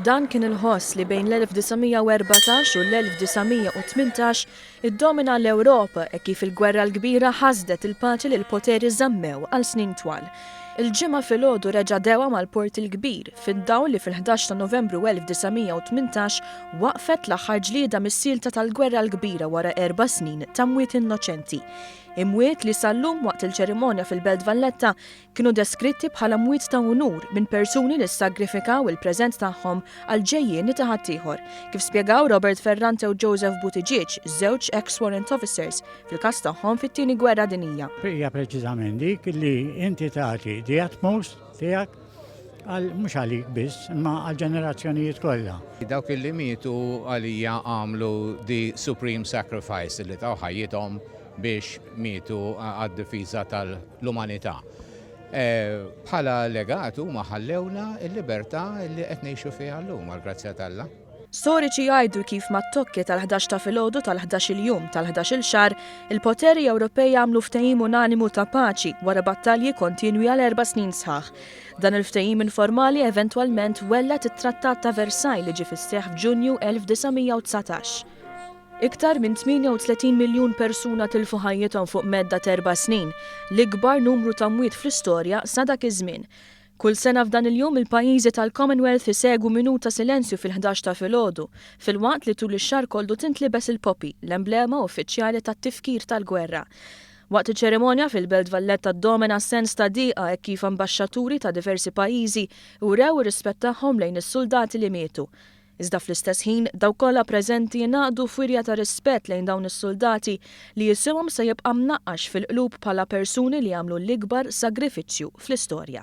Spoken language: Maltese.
Dan kien il-ħoss li bejn l-1914 u l-1918 iddomina l-Ewropa hekk kif il-Gwerra l-Kbira ħasdet il-paċi li l-poteri żammew għal snin twal. Il-Ġimgħa filgħodu reġa' dewa mal-Port il-Kbir, fid-dawl li fil-11 ta' Novembru 1918 waqfet l-aħħar ġlieda missielta tal-Gwerra l-Kbira wara erba' snin ta' mwiet innoċenti. Imwiet li sal-lum waqt il-ċerimonja fil-Belt Valletta kienu deskritti bħala mwiet ta' unur minn persuni li ssagrifikaw il-preżent tagħhom għall-ġejjieni ta' ħaddieħor, kif spjegaw Robert Ferrante u Joseph Buttigieg, żewġ ex warrant officers, fil-każ tagħhom fit-Tieni Gwerra Dinjija. Hija preċiżament dik li inti tagħti the utmost tiegħek għal mhux għalik biss, imma għal ġenerazzjonijiet kollha. Dawk li mietu għalija għamlu the supreme sacrifice li taw ħajjithom biex mietu għad-difiża tal-umanità. Bħala legat huma ħallewna l-libertà li qed ngħixu fiha llum għall-grazzja t'Alla. Storiċi jgħidu kif mat-tokki tal-ħdax ta' filgħodu tal-ħdax-il jum tal-ħdax-il xahar, il-poteri Ewropej għamlu ftehim unanimu ta' paċi wara battalji kontinwi għal erba' snin sħaħ. Dan il-ftehim informali eventwalment welled it-Trattat ta' Versailles li ġie fis-seħħ f'Ġunju 1919. Iktar minn 38 miljun persuna tilfu ħajjithom fuq medda t'erba' snin, l-ikbar numru ta' mwiet fl-istorja sa dak iż-żmien. Kull sena f'dan il-jum il-pajjiżi tal-Commonwealth isegwu minuta silenzju fil-ħdax ta' filgħodu, filwaqt li tul ix-xahar kollu tintlibes il-poppy, l-emblema uffiċjali tat-tifkir tal-gwerra. Waqt iċ-ċerimonja fil-Belt Valletta ddomina sens ta' dieqa hekk kif ambaxxaturi ta' diversi pajjiżi wrew ir-rispett tagħhom lejn is-suldati li mietu. Iżda fl-istess ħin, dawk kollha preżenti ingħaqdu f'wirja ta' rispett lejn dawn is-suldati li isimhom se jibqa' mnaqqax fil-qlub bħala persuni li għamlu l-ikbar sagrifiċċju fl-istorja.